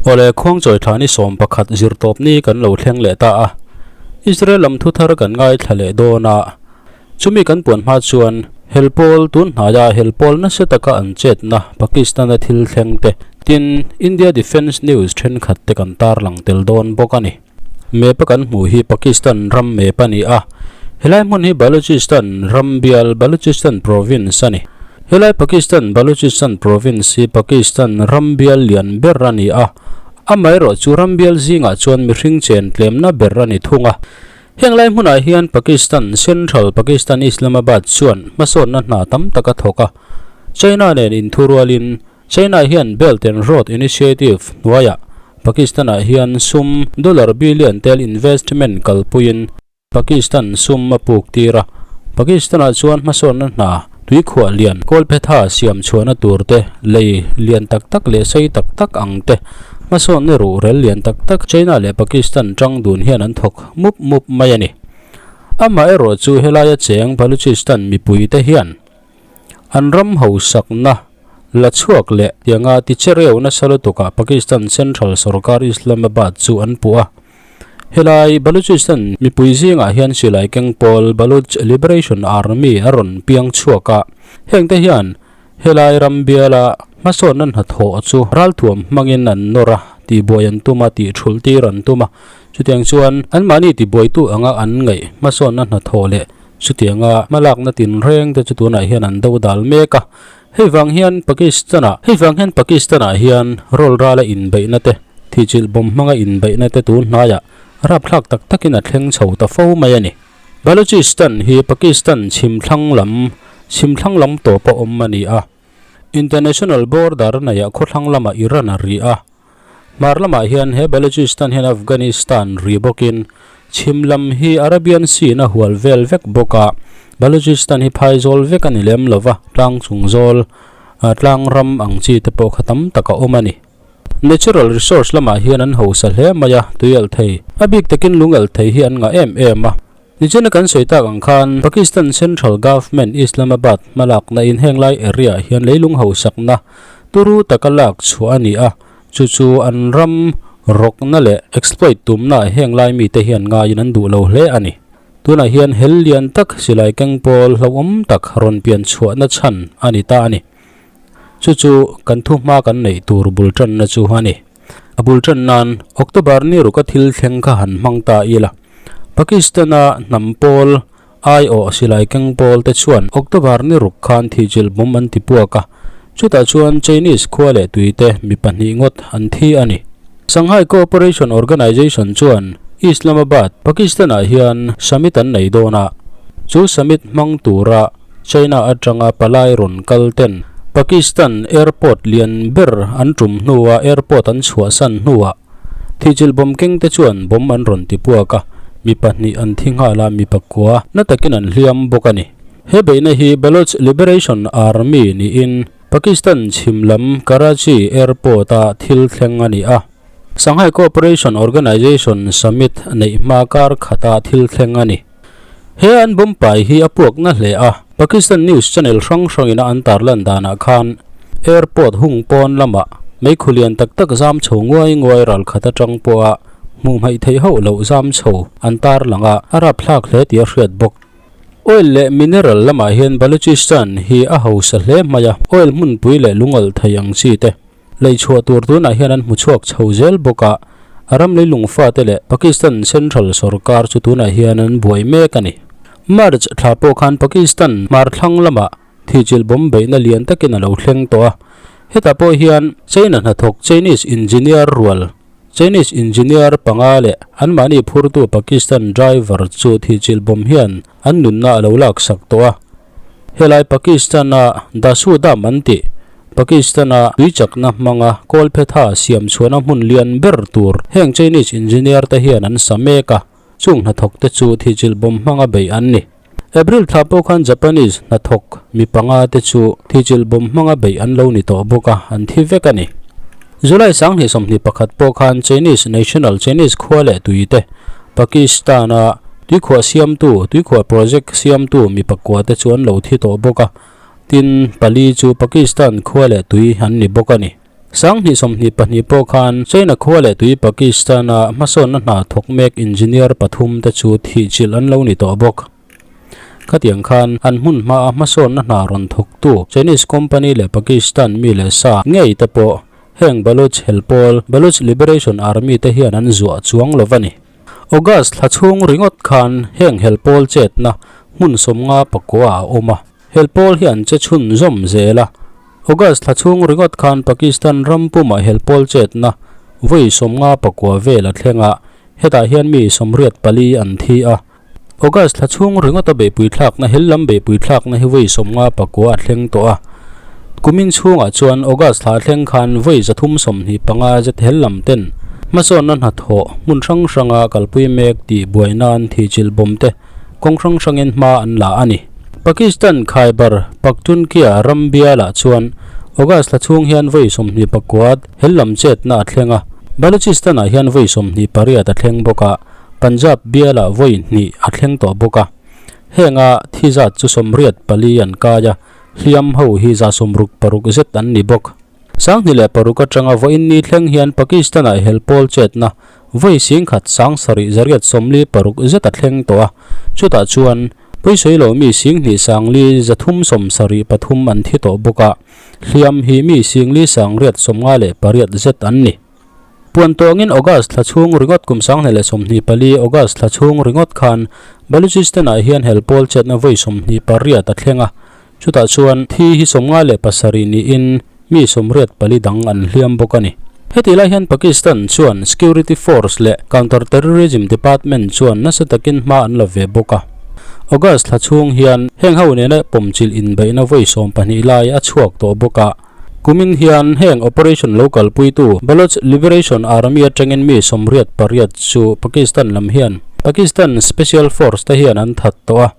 Awle, Khuangchawi thla ni 11 zirtawp ni kan lo thleng leh ta a, Israel lam thu thar kan ngaithla leh dawn a, chumi kan puan hma chuan hel pawl tun hnaia hel pawl nasa taka an chetna Pakistan-a thil thleng te tin India Defence News thenkhat te kan tarlang tel dawn bawk a ni. Map a kan hmuh hi Pakistan ram map a ni a, helai hmun hi Balochistan ram bial Balochistan Province a ni. Helai Pakistan Balochistan Province hi Pakistan ram bial lian ber a ni a, amaherawh chu ram bial zingah chuan mihring chen tlemna ber a ni thung a. Heng lai hmunah hian Pakistan Central Pakistan Islamabad chuan hmasawnna hna tam tak a thawk a, China nen inthurualin China hian Belt and Road Initiative hnuaiah Pakistan-ah hian sum dollar billion tel investment kalpuiin Pakistan sum a puk tir a. Pakistan-ah chuan hmasawnna hna tuikhuah lian kawlphetha siam chhuahna tur te, lei lian tak tak leh sei tak tak ang te, hmasawnna ruhrel lian tak tak China leh Pakistan tang dun hian an thawk mup mup mai a ni. Amaherawh chu helaia cheng Baluchistan mipuite hian An ram hausakna la chhuak leh tianga tichereu nasa lutukah Pakistan Central Sorkar Islamabad chu an puh a. Helai Baluchistan mipui zingah hian silai keng pawl Baluch Liberation Army a rawn piang chhuak a. Hengte hian helai ram biala hmasawnna hnathawh chu ralthuam hmangin an nawr a, tihbuai an tum a, tihthulh tir an tum a. Chutiang chuan anmahni tibuaitu anga an ngaih hmasawnna hnathawh leh Chutianga hmalakna tinreng te chu tunah hian an do dal mek a, hei vang hian Pakistan-ah hei vang hian Pakistan-ah hian rawl rala inbeihna te, thihchilh bawm hmanga inbeihna te tun hnaiah rapthlak tak takin a thleng chho ta fo mai a ni. Balochistan hi Pakistan chhimthlang lam chhimthlang lam tawpa awm a ni a, international border neiah khawthlang lamah Iran a ri a, Hmar lamah hian he Balochistan hian Afghanistan ri bawkin chhim lam hi Arabian Sea in a hual vel vek bawk a, Balochistan hi phaizawl vek a ni lem lo va, tlang chung zawl, tlang ram ang chi te pawh kha tam tak a awm a ni. Natural resource lamah hian an hausa hle mai a, tui alh thei, a bik takin lung alh thei hi an ngah em em a. Nichina kan sawi tak ang khan Pakistan Central Government Islamabad hmalakna in heng lai area ah hian leilung hausakna turu taka lak chhuah a ni a, chu chu an ram rawkna leh exploit tumna ah heng lai mite hian ngaiin an duh lo hle a ni. Tunah hian hel lian tak silai keng pawl hlauhawm tak rawn pian chhuahna chhan a ni ta a ni. Chu chu kan thuhma kan neih tur bul tanna chu a ni. A bul tan nan October ni ruka thil thleng kha han hmang ta ila. Pakistan-a hnam pawl aiawh silai keng pawl te chuan October ni ruk khan thihchilh bawm an ti puak a, chutah chuan Chinese khua leh tuite mi pahnih ngawt an thi a ni. Shanghai Cooperation Organization chuan Islamabad, Pakistan-ah hian summit an nei dawn a, chu summit hmang tura China atanga palai rawn kal ten Pakistan airport lian ber an tum hnua airport an chhuahsan hnuah thihchilh bawm keng te chuan bawm an rawn ti puak a, mi pahnih an thi nghal a, mi pakua na takin an hliam bawk a ni. He beihna hi Baloch Liberation Army niin Pakistan chhim lam Karachi airport-a thil thleng a ni a, Shanghai Cooperation Organization summit neih hma kar khata thil thleng a ni. He an bomb pai hi a puak na hle a, Pakistan news channel hrang hrangin a an tarlan danah khan airport hung pawn lamah meikhu lian tak tak zam chho nguai nguai ral khat atang pawha hmuh hmaih theih hauh loh zam chho an tarlang a, a rapthlak hle tih a hriat bawk. Oil leh mineral lamah hian Balochistan hi a hausa hle mai a, oil hmunpui leh lungalh thei ang chi te Lei chhuah tur tunah hian an hmu chhuak chho zel bawk a, a ram leilung fate leh Pakistan Central sorkar chu tunah hian an buai mek a ni. March thla pawh khan Pakistan hmar thlang lamah thihchilh bomb beihna lian takin a lo thleng tawh a, hetah pawh hian China hnathawk Chinese engineer rual Chinese engineer panga leh anmahni phurtu Pakistan driver chu thihchilh bomb hian an nunna a lo laksak tawh a. Helai Pakistan-a Dasu Dam an tih, Pakistan-a tui chakna hmanga kawlphetha siam chhuahna hmun lian ber tur heng Chinese engineer te hian an sa mek a, chung hnathawk te chu thihchilh bawm hmanga beih an ni. April thla pawh khan Japanese hnathawk mi panga te chu thihchilh bawm hmanga beih an lo ni tawh bawk a, an thi vek a ni. July 2021 pawh khan Chinese National Chinese khua leh tui te Pakistan-a tuikhuah siamtu tuikhuah project siamtu mi pakua te chu an lo thi tawh bawk a, tin pali chu Pakistan khua leh tui an ni bawk a ni. 22 pawh khan China khua leh tui Pakistan-a hmasawnna hna thawk mek engineer pathum te chu thihchilh an lo ni tawh bawk. Khatiang khan an hmun hmaa hmasawnna hna rawn thawktu Chinese company leh Pakistan mi leh sa ngei te pawh heng Baloch helpawl Baloch Liberation Army te hian an zuah chuang lo va ni. August thla chhung ringawt khan heng helpawl chetna hmun 59 a awm a. Helpawl hi an che chhunzawm zel a. August thla chhung ringawt khan Pakistan ram pumah helpawl chetna vawi 59 vel a thleng a, hetah hian mi 84 an thi a. August thla chhung ringawta beihpui thlakna hel lam beihpui thlakna hi vawi 59 a thleng tawh a. Kumin chhungah chuan August thla thleng khan vawi 325 zet hel lam ten hmasawnna hnathawh hmun hrang hranga kalpui mek tih buai nan thihchilh bawm te kawng hrang hrangin hma an la a ni. Pakistan Khyber Pakhtunkhwa ram bialah chuan August thla chhung hian vawi 29 hel lam chetna a thleng a, Balochistan-ah hian vawi 28 a thleng bawk a, Punjab bialah vawi hnih a thleng tawh bawk a. Henga thi zat chu 84 an kai a, hliam ho hi 66 zet an ni bawk. 2006 atanga vawiin ni thleng hian Pakistan-ah hel pawl chetna vawi 10,000 746 zet a thleng tawh a, chutah chuan pawisawi lo mi 2,5 373 an thi tawh bawk a, hliam hi mi 4,958 zet an ni. Puan tawngin August thla chhung ringawt kum 2024 August thla chhung ringawt khan Balochistan-ah hian hel pawl chetna vawi 28 a thleng a, Chutah chuan thi hi 57 niin mi 84 dang an hliam bawk a ni. Hetih lai hian Pakistan chuan Security Force leh Counter Terrorism Department chuan nasa takin hma an la ve bawk a. August thla chhung hian heng ho nena pawmchilh inbeihna vawi 12 lai a chhuak tawh bawk a. Kumin hian heng operation lo kalpuitu Baloch Liberation Army atangin mi 88 chu Pakistan lam hian Pakistan Special Force te hian an that tawh a.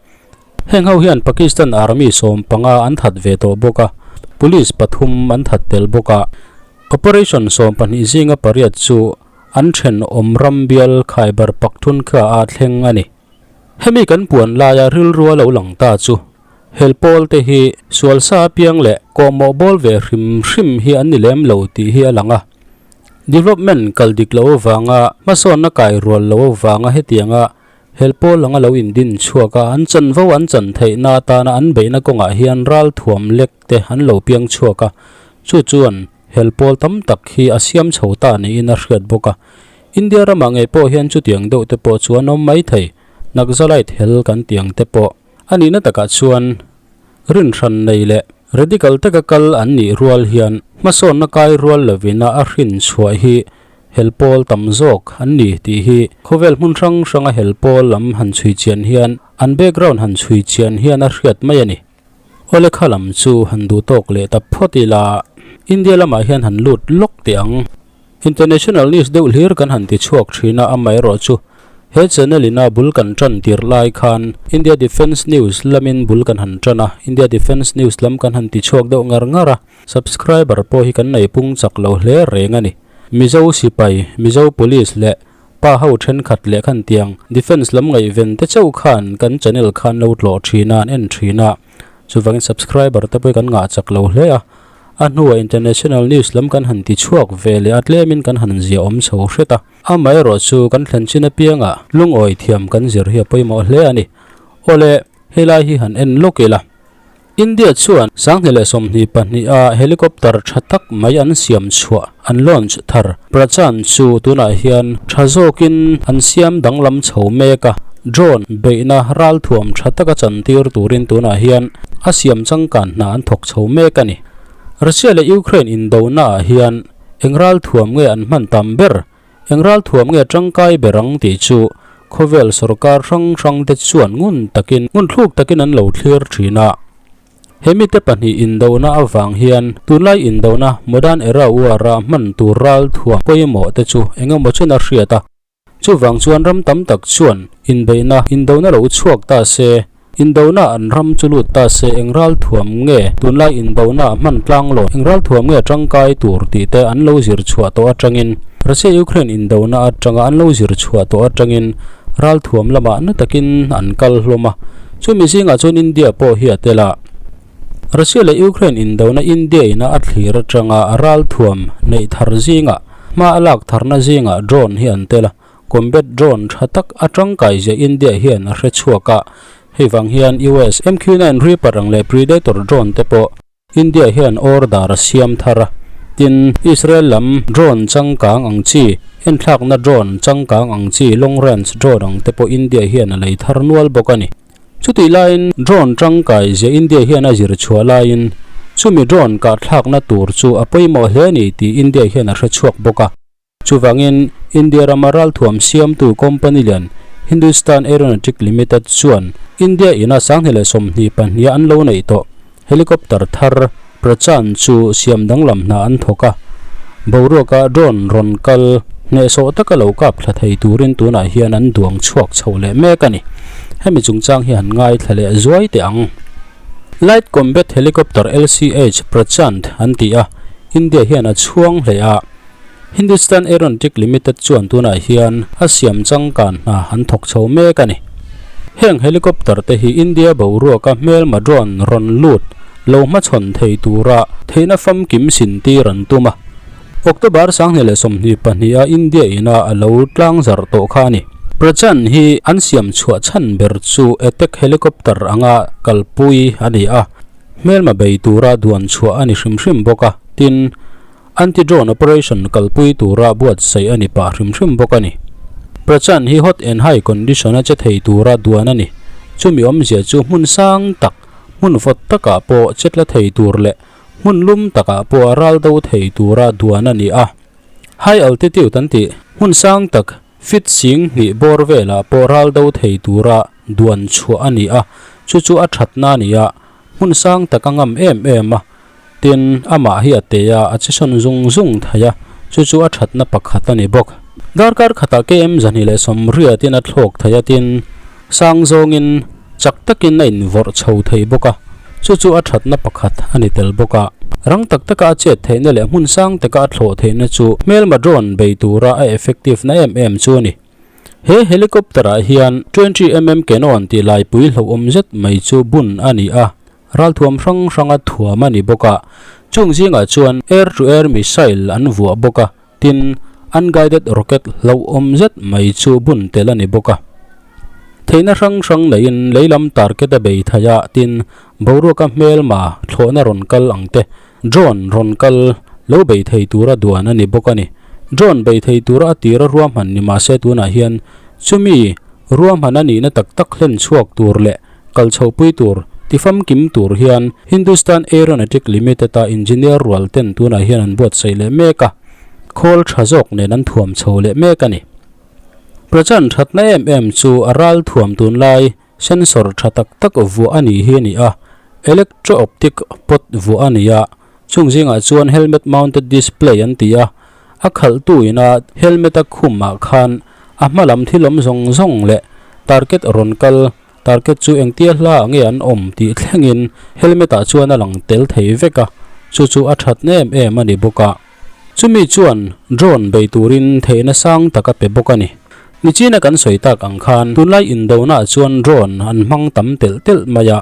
Heng ho hian Pakistan Army 15 an that ve tawh bawk a, Police pathum an that tel bawk a. Operation 12 zinga pariat chu an thenawm ram bial Khyber Pakhtunkhwa a thleng a ni. Hemi kan puan laia rilrua lo lang ta chu hel pawl te hi sual sa apiang leh kawhmawh bawl ve hrim hrim hi an ni lem lo tih hi a lang a. Development kal dik loh avanga hmasawnna kai rual loh avanga hetianga Hel pawl anga lo indin chhuak a, an chanvo an chan theihna atana an beihna kawngah hian ral thuam lek te an lo piang chhuak a, chu chuan hel pawl tam tak hi a siam chho ta niin a hriat bawk a. India ramah ngei pawh hian chutiang deuh te pawh chu an awm mai thei, Naxalite hel kan tiang te pawh. A nihna takah chuan rinhran nei leh radical taka kal an nih rual hian hmasawnna kai rual lovina a hrin chhuah hi hel pawl tam zawk an ni tih hi khawvel hmun hrang hranga hel pawl lam han chhui chian hian an background han chhui chian hian a hriat mai a ni. Awle kha lam chu han duh tawk leh ta phawt ila India lamah hian han lut lawk teh ang. International news deuh hlir kan han ti chhuak thin a, amaherawhchu he channel ina bul kan tan tir lai khan India Defence News lamin bul kan han tan a, India Defence News lam kan han ti chhuak deuh ngar ngar a, subscriber pawh hi kan nei pung chak lo hle reng a ni. Mizo sipai, Mizo Police leh pa ho thenkhat leh khan tiang Defence lam ngaihven te chauh khan kan channel khan lo tlawh thin a, an en thin a, chuvangin subscriber te pawh hi kan ngah chak lo hle a. A hnuah international news lam kan han ti chhuak ve leh a, tlemin kan han zia awm chho hret a. Amaherawhchu kan thlen chin apiangah lungawi thiam kan zir hi a pawimawh hle a ni. Awle, helai hi han en lawk ila. India chuan 2022 a helicopter tha tak mai an siam chhuah, an launch thar Prachand chu tunah hian tha zawkin an siam danglam chho mek a. Drone beihna ralthuam tha taka chantir turin tunah hian a siam changkan hna an thawk chho mek a ni. Russia leh Ukraine indonaah hian eng ralthuam nge an hman tam ber, eng ralthuam nge tangkai ber ang tih chu khawvel sorkar hrang hrang te chuan ngun takin, ngun thluk takin an lo thlir thin a. He mite pahnih indona avang hian tunlai indona modern era war-a hman tur ralthuam pawimawh te chu engemaw chen a hriat a. Chuvang chuan ram tam tak chuan inbeihna, indona lo chhuak ta se, indona an ram chu lut ta se eng ralthuam nge tunlai indona hman tlang lo, eng ralthuam nge tangkai tur tih te an lo zir chhuah tawh atangin Russia-Ukraine indona atanga an lo zir chhuah tawh atangin ralthuam lamah na takin an kal hlawm a. Chumi zingah chuan India pawh hi a tel a. Russia leh Ukraine indona India ina a thlir atanga a ralthuam neih thar zingah hma a lak tharna zingah drone hi an tel a, combat drone tha tak a tangkai zia India hian a hre chhuak a, hei vang hian US MQ-9 Reaper ang leh Predator drone te pawh India hian order a siam thar a, tin Israel lam drone changkang ang chi, enthlakna drone changkang ang chi long range drone ang te pawh India hian a lei thar nual bawk a ni. Chutih laiin drone tangkai zia India hian a zir chhuah laiin chumi drone kahthlakna tur chu a pawimawh hle a ni tih India hian a hre chhuak bawk a. Chuvangin, India rama ralthuam siamtu company lian Hindustan Aeronautic Limited chuan India ina 2022 an lo neih tawh helicopter thar Prachand chu siam danglam hna an thawk a. Boruaka drone rawn kal hnehsawh taka lo kap thla thei turin tunah hian an duang chhuak chho leh mek a ni. Hemi chungchang hi han ngaithla leh zuai teh ang. Light Combat Helicopter, LCH, Prachand an ti a, India hian a chhuang hle a. Hindustan Aeronautic Limited chuan tunah hian a siam changkan hna an thawk chho mek a ni. Heng helicopter te hi India boruaka hmelma drone rawn lut lo hmachhawn thei tura theihna famkim sin tir an tum a. October 2022 a India ina a lo tlangzarh tawh kha a ni. Prachand hi an siam chhuah chhan ber chu attack helicopter anga kalpui a ni a, hmelma bei tura duan chhuah a ni hrim hrim bawk a, tin, Anti-drone operation kalpui tura buatsaih a ni pah hrim hrim bawk a ni. Prachand hi hot and high condition a che thei tura duan a ni. Chumi awmzia chu hmun sang tak, hmun vawt takah pawh che tla thei tur leh hmun lum takah pawh a ral do thei tura duan a ni a. High altitude an tih, hmun sang tak, feet 2000 bawr velah pawh ral do thei tura duan chhuah a ni a, chu chu a thatna a ni a, hmun sang tak a ngam em em a. Tin, amah hi a te a, a chesawn zung zung thei a, chu chu a thatna pakhat a ni bawk. Darkar khatah KM 280 in a thlawk thei a, tin, sang zawngin chak takin a invawrh chho thei bawk a, chu chu a thatna pakhat a ni tel bawk a. Rang tak taka a chet theihna leh hmun sang taka a thlawh theihna chu hmelma drone bei tura a effective na em em chu a ni. He helicopter ah hian 20mm cannon tih laipui hlauhawm zet mai chu bun a ni a, Ralthuam hrang hranga thuam a ni bawk a, chung zingah chuan air to air missile an vuah bawk a, tin, unguided rocket hlauhawm zet mai chu bun tel a ni bawk a. Theihna hrang hrang neihin leilam target a bei thei a, tin, boruaka hmelma thlawhna rawn kal ang te, drone rawn kal lo bei thei tura duan a ni bawk a ni. Drone bei thei tura a tira ruahman ni mahse tunah hian chumi ruahman a nihna tak tak hlen chhuak tur leh Kal chhohpui tur, tifamkim tur hian Hindustan Aeronautic Limited-a engineer rual ten tunah hian an buatsaih leh mek a, khawl tha zawk nen an thuam chho leh mek a ni. Prachand thatna em em chu a ral thuam tunlai sensor tha tak tak vuah a nih hi a ni a, electro-optic pot vuah a ni a, chung zingah chuan helmet mounted display an ti a, a khalhtu ina helmet a khumah khan a hma lam thil awm zawng zawng leh target rawn kal Target chu engtia hla nge an awm tih thlengin helmet ah chuan a lang tel thei vek a, chu chu a that nem em a ni bawk a. Chumi chuan drone bei turin theihna sang tak a pe bawk a ni. Nichina kan sawi tak ang khan tunlai indona ah chuan drone an hmang tam telh telh mai a,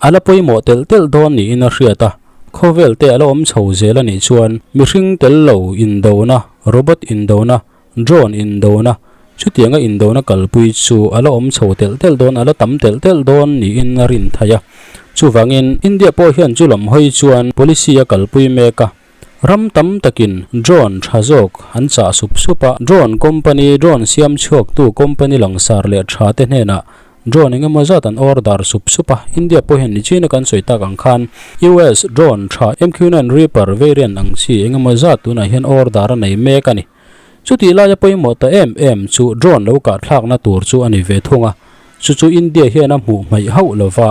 a la pawimawh telh telh dawn niin a hriat a, khawvel te a la awm chho zel a nih chuan mihring tel lo indona, robot indona, Drone indona, chutianga indona kalpui chu a la awm chho telh telh dawn, a la tam telh telh dawn niin a rin thai a. Chuvangin, India pawh hian chu lam hawi chuan policy a kalpui mek a. Ram tam takin drone tha zawk an chah sup sup a, drone company, drone siam chhuaktu company langsar leh tha te hnenah Drone engemaw zat an order sup sup a, India pawh hian nichina kan sawi tak ang khan US drone tha MQ-9 Reaper variant ang chi engemaw zat tunah hian order a nei mek a ni. Chutih laia pawimawh ta em em chu drone lo kahthlakna tur chu a ni ve thung a, chu chu India hian a hmuh hmaih hauh lova.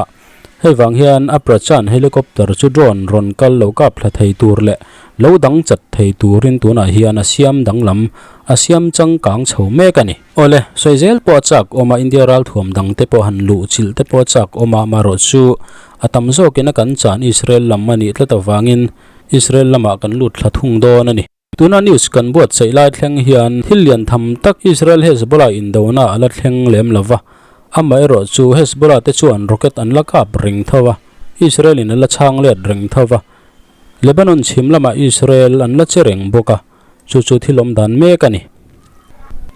Hei vang hian a Prachand helicopter chu drone rawn kal lo kap thla thei tur leh lo dang chat thei turin tunah hian a siam danglam, a siam changkang chho mek a ni. Awle, sawi zel pawh a chak awm a, India ralthuam dang te pawh han luh chilh te pawh a chak awm a, amaherawh chu a tam zawkin a kan chan Israel lam a nih tlat avangin Israel lamah kan lut thla thung dawn a ni. Tuna news kan buatsaih lai thleng hian thil lian tham tak Israel Hezbollah indona a la thleng lem lo va, amaherawh chu Hezbollah te chuan rocket an la kap reng tho a. Israel in a la chhang let reng tho va. Lebanon chhim lamah Israel an la che reng bawk a, chu chu thil awm dan mek a ni.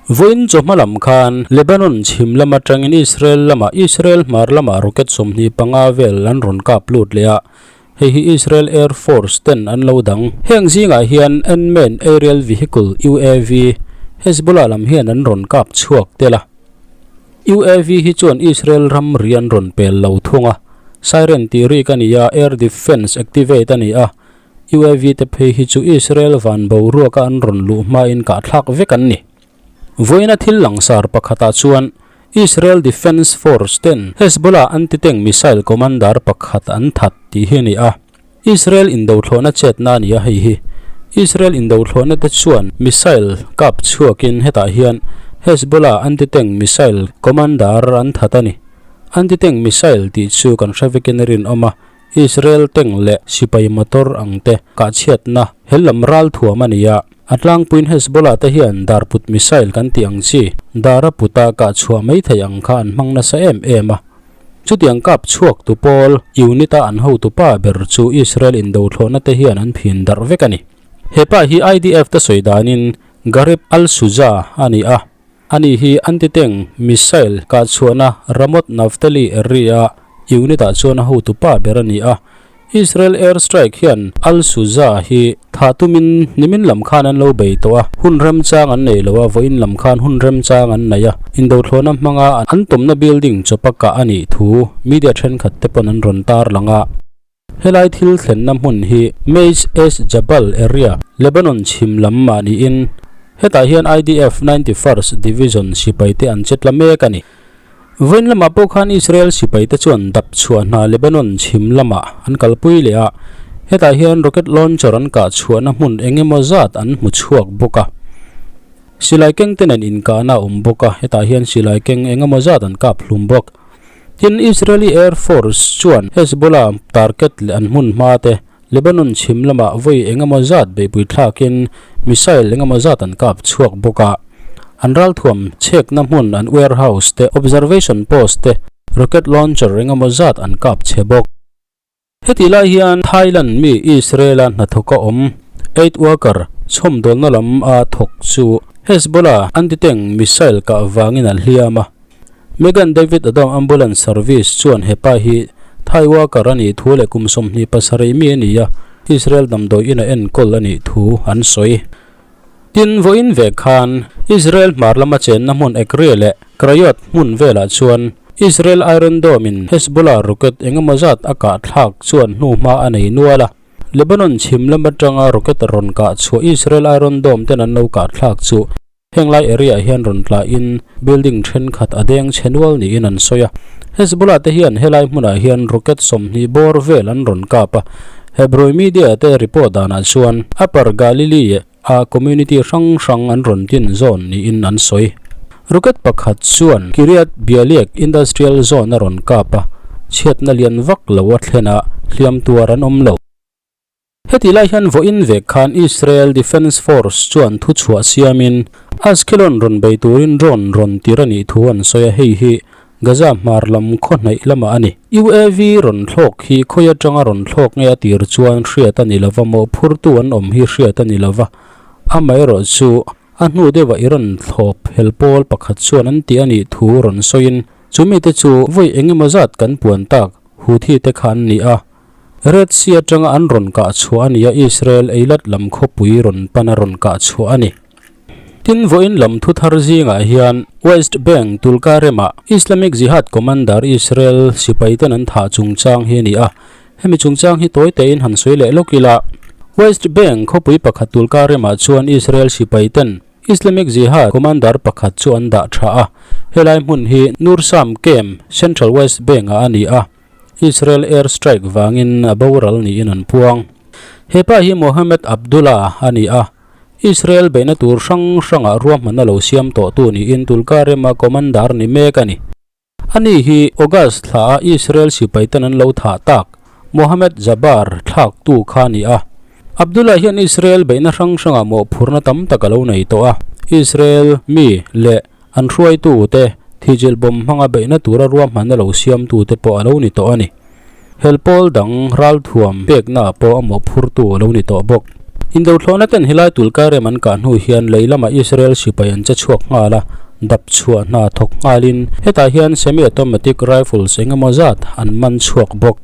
Vawiin chawhma lam khan Lebanon chhim lam atangin Israel lamah Israel hmar lamah rocket 25 vel an rawn kap lut leh a, hei hi Israel Air Force ten an lo dang. Heng zingah hian Unmanned Aerial Vehicle, UAV, Hezbollah lam hian an rawn kap chhuak tel a. UAV hi chuan Israel ram ri an rawn pel lo thung a, siren tih rik a ni a, air defence activate a ni a, UAV te phei hi chu Israel van boruaka an rawn luh hmain kahthlak vek an ni. Vawiina thil langsar pakhatah chuan Israel Defence Force ten Hezbollah anti-tank missile commander pakhat an that tih hi a ni a. Israel indothlawhna chetna a ni a hei hi. Israel indothlawhna te chuan missile kap chhuakin hetah hian Hezbollah anti-tank missile commander an that a ni. Anti-tank missile tih chu kan hre vekin a rinawm a, Israel tank leh sipai motor ang te kahchhiatna hel lam ral thuam a ni a. A tlangpuiin Hezbollah te hian darput missile kan tih ang chi dara puta kahchhuah mai theih ang kha an hmang nasa em em a. Chutiang kap chhuak tu pawl unit a an hotu pa ber chu Israel indothlawhna te hian an phin darh vek a ni. He pa hi IDF te sawi danin Garib al-Shuja a ni a, ani hi anti-tank missile kah chhuahna Ramot Naftali area unit ah chuan a hotu pa ber a ni a. Israel air strike hian Al Shuja hi thah tumin nimin lam khan an lo bei tawh a, hun remchang an nei lo a, vawiin lam khan hun remchang an nei a, indothlawhna hmanga an tumna building chawpa kah a nih thu media thenkhat te pawn an rawn tarlang a. Helai thil thlenna hmun hi Meiz Es Jabal area, Lebanon chhim lam mah niin hetah hian IDF 91st Division sipai te an che tla mek a ni. Vawiin lamah pawh khan Israel sipaite chuan dap chhuah hna Lebanon chhim lamah an kalpui leh a, hetah hian rocket launcher an kah chhuahna hmun eng emaw zat an hmu chhuak bawk a. Silai keng te nen inkahna a awm bawk a, hetah hian silai keng eng emaw zat an kap hlum bawk. Tin, Israeli Air Force chuan Hezbollah target leh an hmun hma te Lebanon chhim lamah vawi eng emaw zat beihpui thlakin missile eng emaw zat an kap chhuak bawk a. An ralthuam chhekna hmun an warehouse te, observation post te, rocket launcher eng emaw zat an kap chhe bawk. Hetih lai hian Thailand mi Israel-a hnathawka awm aid worker chhawmdawlna lam a thawk chu Hezbollah anti-tank missile kah vangin a hliam a. Megan David Adam Ambulance Service chuan he pa hi Thai worker a nih thu leh kum 27 mi a ni a, Israel damdawi in a enkawl a nih thu an sawi. Tin, vawiin ve khan Israel hmar lama chenna hmun Ekria leh Krayot hmun velah chuan Israel Iron Dome in Hezbollah rocket engemaw zat a kah thlak chuan hnuhma a nei nual a. Lebanon chhim lam atanga rocket rawn kah chhuah Israel Iron Dome ten an lo kah thlak chu Heng lai area ah hian rawn tla in building thenkhat a deng chhe nual niin an sawi a. Hezbollah te hian helai hmunah hian rocket 20 bawr vel an rawn kap a. Hebrew media te report danah chuan Upper Galilee ah community hrang hrang an rawn din zawn niin an sawi. Rocket pakhat chuan Kiryat Bialik industrial zone a rawn kap a, chhiatna lian vak lo a thlen a, hliam tuar an awm lo. Heti lai hian vawiin vek khan Israel Defence Force chuan thuchhuah siamin Ashkelon rawn bei turin drone rawn tir a nih thu an sawi a, hei hi Gaza hmar lam khaw hnaih lamah a ni. UAV rawn thlawk hi khawi atanga rawn thlawk nge a tir chuan hriat a ni lova, mawhphurtu an awm hi hriat a ni lova, amaherawhchu a hnu deuhah Iran thlawp hel pawl pakhat chuan an tih a nih thu rawn sawiin chumite chu vawi engemaw zat kan puan tak Houthi te kha an ni a. Red Sea atanga an rawn kah chhuah a ni a, Israel Eilat lam khawpui rawn pan a rawn kah chhuah a ni. Tin, vawiin lam thu thar zingah hian West Bank Tulkarem-ah Islamic Jihad commander Israel sipaiten an thah chungchang hi a ni a, hemi chungchang hi tawi tein han sawi leh lawk ila. West Bank khawpui pakhat Tulkarem-ah chuan Israel sipaiten Islamic Jihad commander pakhat chu an dah tha a, helai hmun hi Nur Sham Camp, Central West Bank-ah a ni a. Israel air strike vangin a boral niin an puang. He pa hi Mohammed Abdullah a ni a, Israel beihna tur hrang hrangah ruahmanna lo siam tawhtu niin Tulkarem-a commander ni mek a ni. Ani hi August thla a Israel sipaiten an lo thah tak Mohammed Jaber thlaktu kha a ni a. Abdullah hian Israel beihna hrang hrangah mawhphurhna tam tak a lo nei tawh a, Israel mi leh An hruaitute thijil bawm hmanga beihna tura ruahmanna lo siamtute pawh a lo ni tawh a ni. Hel pawl dang ralthuam pekna pawh a mawhphurtu a lo ni tawh bawk. Indothlawhna ten helai Tulkarem an kah hnu hian lei lamah Israel sipai an che chhuak nghal a, dap chhuah hna thawk nghalin hetah hian semi-automatic rifles eng emaw zat an man chhuak bawk.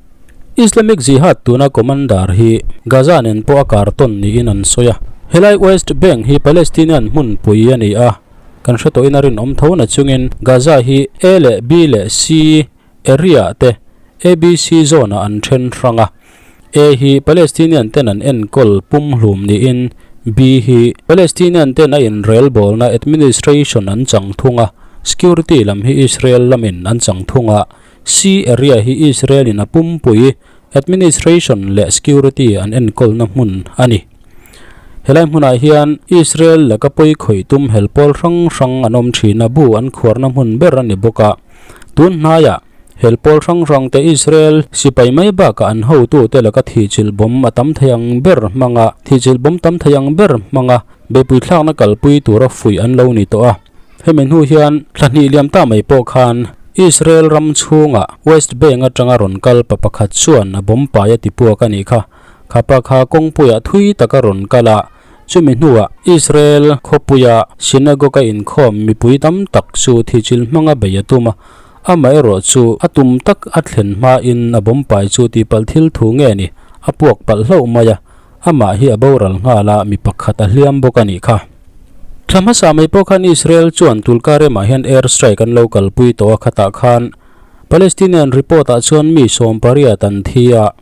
Islamic Jihad tuna commander hi Gaza nen pawh a kar tawn niin an sawi a. Helai West Bank hi Palestinian hmunpui a ni a, kan hre tawhin a rinawm tho na chungin Gaza hi A leh B leh C area te ABC zone ah an then hrang a. A hi Palestinian ten an enkawl pumhlum niin B hi Palestinian ten a inrelbawlna administration an chang thung a, security lam hi Israel lamin an chang thung a. C area hi Israel in a pumpui administration leh security an enkawlna hmun a ni. Helai hmunah hian Israel laka pawi khawih tum hel pawl hrang hrang an awm thin a, bu an khuarna hmun ber a ni bawk a. Tun hnaiah hel pawl hrang hrang te Israel sipai mai bakah an hotute laka thihchilh bawm a tam thei ang ber hmanga thihchilh bawm tam thei ang ber hmanga beihpui thlakna kalpui tura fuih an lo ni tawh a. Hemi hnu hian thla hnih liam ta mai pawh khan Israel ram chhungah West Bank atanga rawn kal pa pakhat chuan a bawm pai a ti puak a nih kha. Kha pa kha kawngpuiah thui taka rawn kal a, chumi hnuah Israel khawpuia synagogue a inkhawm mipui tam tak chu thichil hmanga bei a tum a, amaherawh chu a tum tak a thlen hmain a bawm pai chu tihpalh thil thu nge ni a puak palh hlauh mai a, amah hi a boral nghal a, mi pakhat a hliam bawk a nih kha. Thla hmasa mai pawh khan Israel chuan Tulkaremah hian air strike an lo kalpui tawh a, khatah khan Palestinian report ah chuan mi 80 an thi a,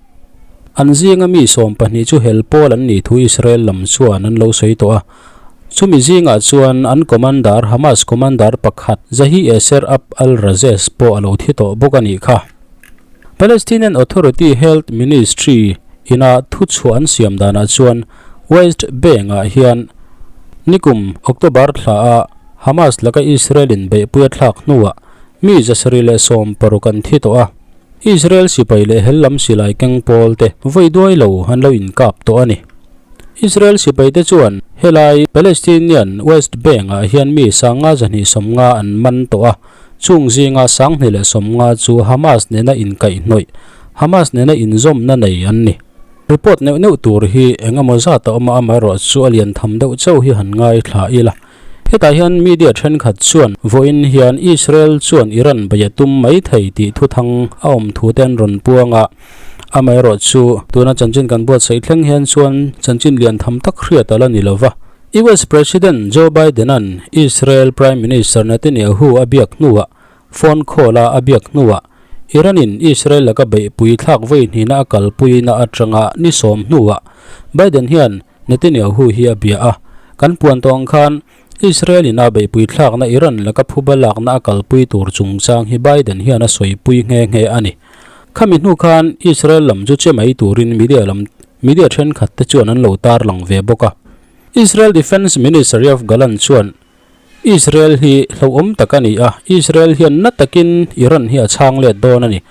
An zinga mi 12 chu hel pawl an nih thu Israel lam chuan an lo sawi tawh a. Chumi zingah chuan an commander Hamas commander pakhat Zahi Eser Abd al-Razes pawh a lo thi tawh bawk a nih kha. Palestinian Authority Health Ministry ina thuchhuah an siam danah chuan West Bank-ah hian nikum October thlaah Hamas laka Israel in beihpui a thlak hnuah mi 716 an thi tawh a. Israel sipai leh hel lam silai keng pawl te vawi duai lo an lo inkap tawh a ni. Israel sipai te chuan helai Palestinian West Bank ah hian mi 5,250 an man tawh a, chung zinga 250 chu Hamas nena inkaihhnawih, Hamas nena inzawmna nei an ni. Report neuh neuh tur hi eng emaw zat a awm a, amaherawh chu a lian tham deuh chauh hi han ngaithla ila. Hetah hian media thenkhat chuan vawiin hian Israel chuan Iran bei a tum mai thei tih thuthang a awm thu te an rawn puang a. Amaherawh chu tuna chanchin kan buatsaih thleng hian chuan chanchin lian tham tak hriat a la ni lo va. US President Joe Biden-a'n Israel Prime Minister Netanyahu a biak hnuah phone call-a a biak hnuah Iran-in Israel laka beihpui thlak vawi hnihna a kalpuina atanga ni sawm hnuah Biden hian Netanyahu hi a bia a, kan puan tawh ang khan Israel-in a beihpui thlakna Iran laka phuba lakna a kalpui tur chungchang hi Biden hian a sawipui nghe nghe a ni. Khami hnu khan Israel lam chu che mai turin media lam media thenkhat te chuan an lo tarlang ve bawk a. Israel Defence Minister Yoav Gallant chuan Israel hi hlauhawm tak a ni a, Israel hian na takin Iran hi a chhang let dawn a ni.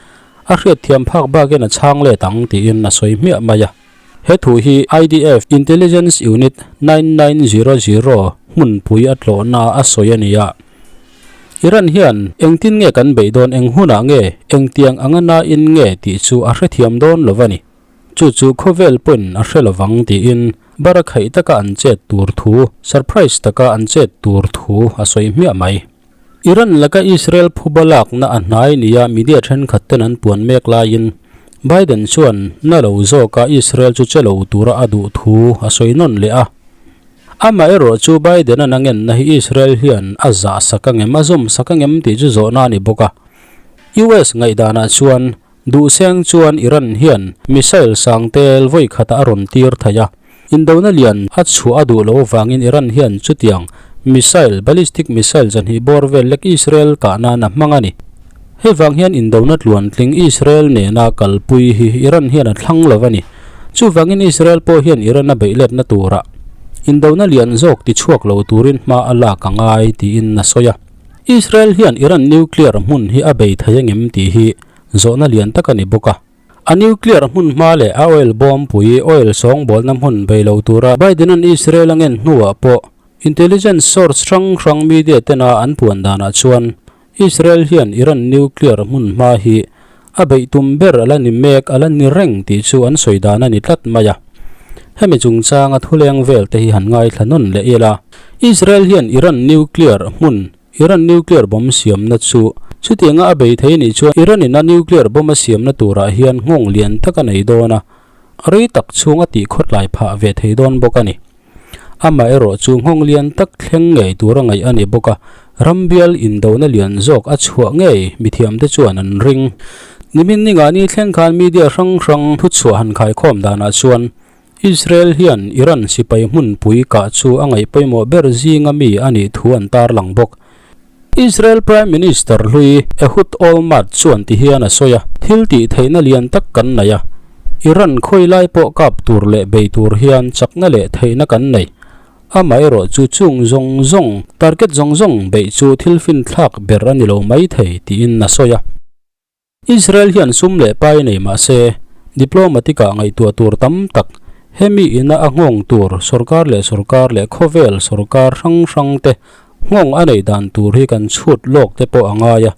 A hriatthiam phak bakin a chhang let ang tiin a sawi hmiah mai a. He thu hi IDF Intelligence Unit 9900 hmunpui a tlawhna a sawi a ni a. Iran hian engtin nge kan beih dawn, eng hunah nge, engtiang anga nain nge tih chu a hrethiam dawn lo a ni. Chu chu khawvel pawhin a hre lovang tiin barakhaih taka an chet tur thu, surprise taka an chet tur thu a sawi hmiah mai. Iran laka Israel phuba lakna a hnai nia media thenkhat ten an puan mek laiin Biden chuan na lo zawka Israel chu che lo tura a duh thu a sawi nawn leh a. Amaherawh chu Biden-a'n a ngenna hi Israel hian a zah sak angem, a zawm sak angem tih chu zawhna a ni bawk a. US ngaihdanah chuan Duhseng chuan Iran hian missile sang tel vawi khatah a rawn tir thei a, indona lian a chhuah a duh loh avangin Iran hian chutiang missile, ballistic missile zahnih bawr vel lek Israel kah nan a hmang a ni. Hei vang hian indona tluantling Israel nena kalpui hi Iran hian a thlang lo a ni. Chuvangin Israel pawh hian Iran a beih letna turah indona lian zawk tichhuak lo turin hma a lak a ngai tiin a sawi a. Israel hian Iran nuclear hmun hi a bei thei angem tih hi zawhna lian tak a ni bawk a. A nuclear hmun hma leh a oil bawmpui, oil sawngbawlna hmun bei lo tura Biden-a'n Israel a ngen hnuah pawh intelligence source hrang hrang media tena an puan danah chuan Israel hian Iran nuclear hmun hma hi A beih tum ber a la ni mek a la ni reng tih chu an sawi dan a ni tlat mai a. Hemi chungchanga thuleng vel te hi han ngaithla nawn leh ila. Israel hian Iran nuclear hmun, Iran nuclear bomb siamna chu chutianga a bei thei nih chuan Iran in a nuclear bomb a siamna turah hian nghawng lian tak a nei dawn a, rei tak chhung a tih khawtlai phah ve thei dawn bawk a ni. Amaherawh chu nghawng lian tak thleng ngei tura ngaih a ni bawk a, rambial indona lian zawk a chhuah ngei mithiamte chuan an ring. Nimin ninga ni thleng khan media hrang hrang thuchhuah han khaikhawm danah chuan Israel hian Iran sipai hmunpui kah chu a ngaih pawimawh ber zinga mi a nih thu an tarlang bawk. Israel Prime Minister hlui Ehud Olmert chuan ti hian a sawi a, Thil tih theihna lian tak kan nei a, Iran khawi lai pawh kap tur leh bei tur hian chakna leh theihna kan nei. Amaherawh chu chung zawng zawng, target zawng zawng beih chu thil finthlak ber a ni lo mai thei, tiin a sawi a. Israel hian sum leh pai nei mah se, diplomatic ah ngaihtuah tur tam tak, hemi ina a nghawng tur sorkar leh sorkar leh khawvel sorkar hrang hrang te nghawng a neih dan tur hi kan chhut lawk te pawh a ngai a.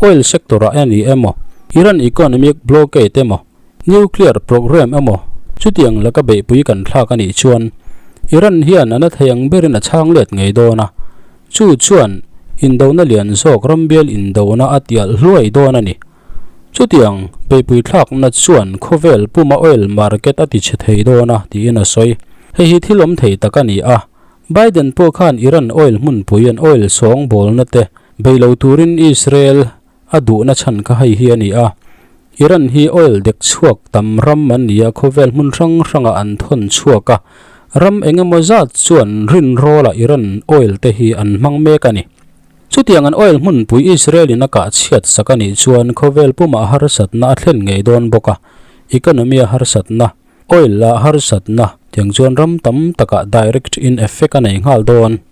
Oil sector ah a ni emaw, Iran economic blockade emaw, nuclear programme emaw chutiang laka beihpui kan thlak a nih chuan Iran hian a na thei ang berin a chhang let ngei dawn a. Chu chuan indona lian zawk rambial indona a tialh hluai dawn a ni. Chutiang beihpui thlakna chuan khawvel puma oil market a tichhe thei dawn a, tiin a sawi. Hei hi thil awm thei tak a ni a, Biden pawh khan Iran oil hmunpui an oil sawngbawlna te bei lo turin Israel a duhna chhan kha hei hi a ni a, Iran hi oil dek chhuak tam ram an ni a, khawvel hmun hrang hrangah an thawn chhuak a, ram eng emaw zat chuan rinrawlah Iran oil te hi an hmang mek a ni. Chutiang an oil hmunpui Israel in a kah chhiat sak a nih chuan khawvel pumah harsatna a thlen ngei dawn bawk a, economy a harsatna, oil a harsatna tiang chuan ram tam takah direct in effect a nei nghal dawn.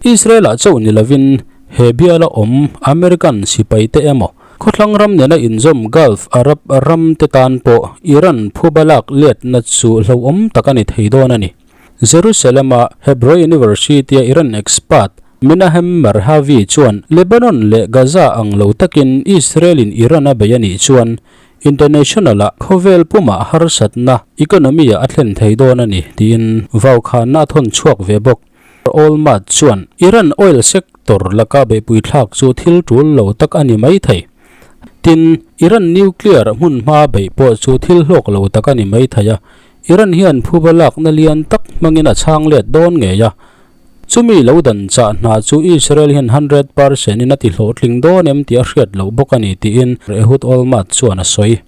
Israel-ah chauh ni lovin he biala awm American sipaite emaw, khawthlang ram nena inzawm Gulf Arab ramte tan pawh Iran phuba lak letna chu hlauhawm tak a ni thei dawn a ni. Jerusalem-a Hebrew University-a Iran expert Menahem Merhavi chuan Lebanon leh Gaza ang lo takin Israel-in Iran a bei a nih chuan International-ah khawvel pumah harsatna economy-ah a thlen thei dawn a ni tiin vaukhanna a thawn chhuak ve bawk. Olmert chuan Iran oil sector laka beihpui thlak chu thil tul lo tak a ni mai thei. Tin, Iran nuclear hmun hma beih pawh chu thil hlawk lo tak a ni mai thei a, Iran hian phuba lakna lian tak hmangin a chhang let dawn ngei a. Chumi lo dan chah hna chu Israel hian 100% in a ti hlawhtling dawn em tih a hriat loh bawk a ni tiin Ehud Olmert chuan a sawi.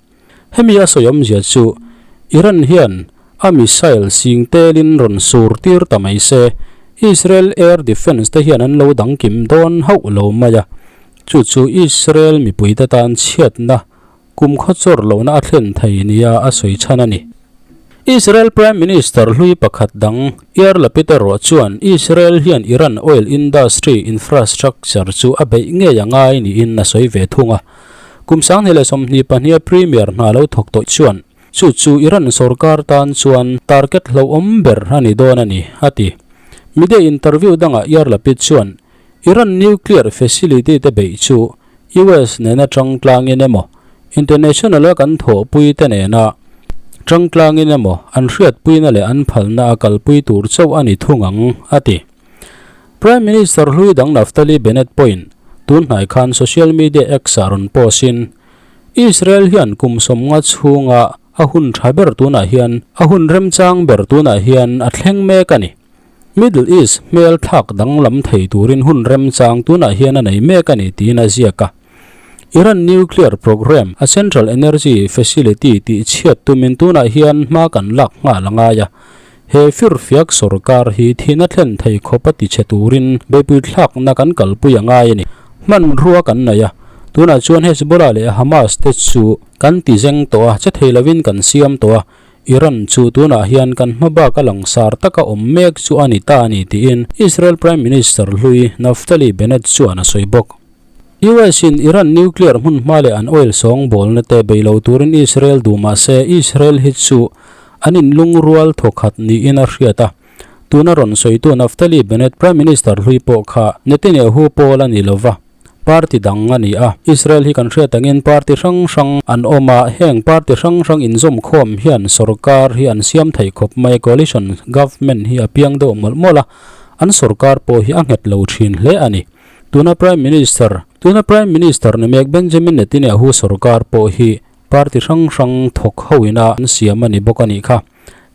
Hemi a sawi awmzia chu Iran hian a missile sing telin rawn sur tir ta mai se, Israel air defence te hian an lo dangkim dawn hauh lo mai a, chu chu Israel mipuite tan chhiatna kum khaw chawr lohna a thlen thei nia a sawi chhan a ni. Israel Prime Minister hlui pakhat dang Yair Lapid erawh chuan Israel hian Iran oil industry infrastructure chu a beih ngei a ngai niin a sawi ve thung a. Kum 2022 Premier hna lo thawk tawh chuan chu chu Iran sorkar tan chuan target hlauhawm ber a ni dawn a ni, a ti. Media interview dangah Yair Lapid chuan Iran nuclear facility te beih chu US nena tangtlangin emaw, international-a kan thawhpui te nena tangtlangin emaw an hriatpuina leh an phalna a kalpui tur chauh a ni thung ang, a ti. Prime Minister hlui dang Naftali Bennett pawhin tun hnai khan social media X-ah rawn post-in, Israel hian kum 50 chhunga a hun tha ber tunah hian a hun remchang ber tunah hian a thleng mek a ni. Middle East hmel thlak danglam thei turin hun remchang tunah hian a nei mek a ni tiin a ziak a. Iran nuclear programme a central energy facility tih chhiat tumin tunah hian hma kan lak nghal a ngai a. He firfiak sorkar hi thihna thlen thei khawp a tichhe turin beihpui thlakna kan kalpui a ngai a ni. Hmanrua kan nei a, tunah chuan Hezbollah leh Hamas te chu kan ti zeng tawh a, che thei lovin kan siam tawh a, Iran chu tunah hian kan hma bak a langsar taka awm mek chu a ni ta a ni tiin Israel Prime Minister hlui Naftali Bennett chuan a sawi bawk. US in Iran nuclear hmun hma leh an oil sawngbawlna te bei lo turin Israel duh mah se Israel hi chu an inlungrual thawkhat niin a hriat a. Tuna rawn sawitu Naftali Bennett Prime Minister hlui pawh kha Netanyahu pawl a ni lo va. Party dang a ni a. Israel hi kan hriat angin party hrang hrang an awm a, heng party hrang hrang inzawm khawm hian sorkar hi an siam thei khawp mai a, coalition government hi a piang deuh mawlh mawlh a, an sorkar pawh hi a nghet lo thin hle a ni. Tuna Prime Minister Tuna Prime Minister ni mek Benjamin Netanyahu sorkar pawh hi party hrang hrang thawk ho ina an siam a ni bawk a nih kha.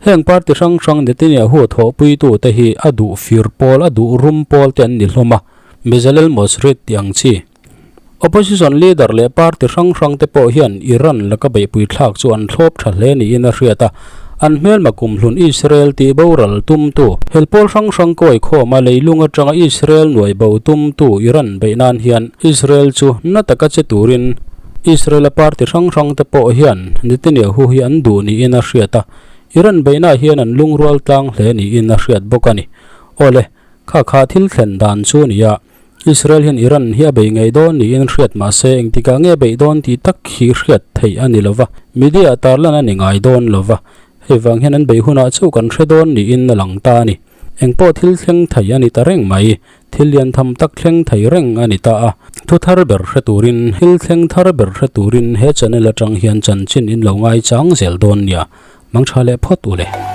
Heng party hrang hrang Netanyahu thawhpuitute hi a duh fir pawl, a duh rum pawl te an ni hlawm a, Bezalel Mosrit tih ang chi. Opposition leader leh party hrang hrang te pawh hian Iran laka beihpui thlak chu an thlawp tha hle niin a hriat a, an hmelma kumhlun Israel tih boral tumtu, hel pawl hrang hrang kawi khawma leilung atanga Israel nuai bo tumtu Iran beih nan hian Israel chu na taka che turin Israel-a party hrang hrang te pawh hian Netanyahu hi an duh niin a hriat a, Iran beihnaah hian an lungrual tlang hle niin a hriat bawk a ni. Awle, kha kha thil thlen dan chu a ni a, Israel hian Iran hi a bei ngei dawn niin hriat mah se engtikah nge beih dawn tih tak hi hriat theih a ni lo va, media tarlan a ni ngai dawn lo va, hei vang hian an beih hunah chauh kan hre dawn niin a lang ta a ni. Engpawh thil thleng thei a ni ta reng mai. Thil lian tham tak thleng thei reng a ni ta a. Thu thar ber hre turin, thil thleng thar ber hre turin he channel atang hian chanchin in lo ngaichang zel dawn nia. Mangtha leh phawt u le.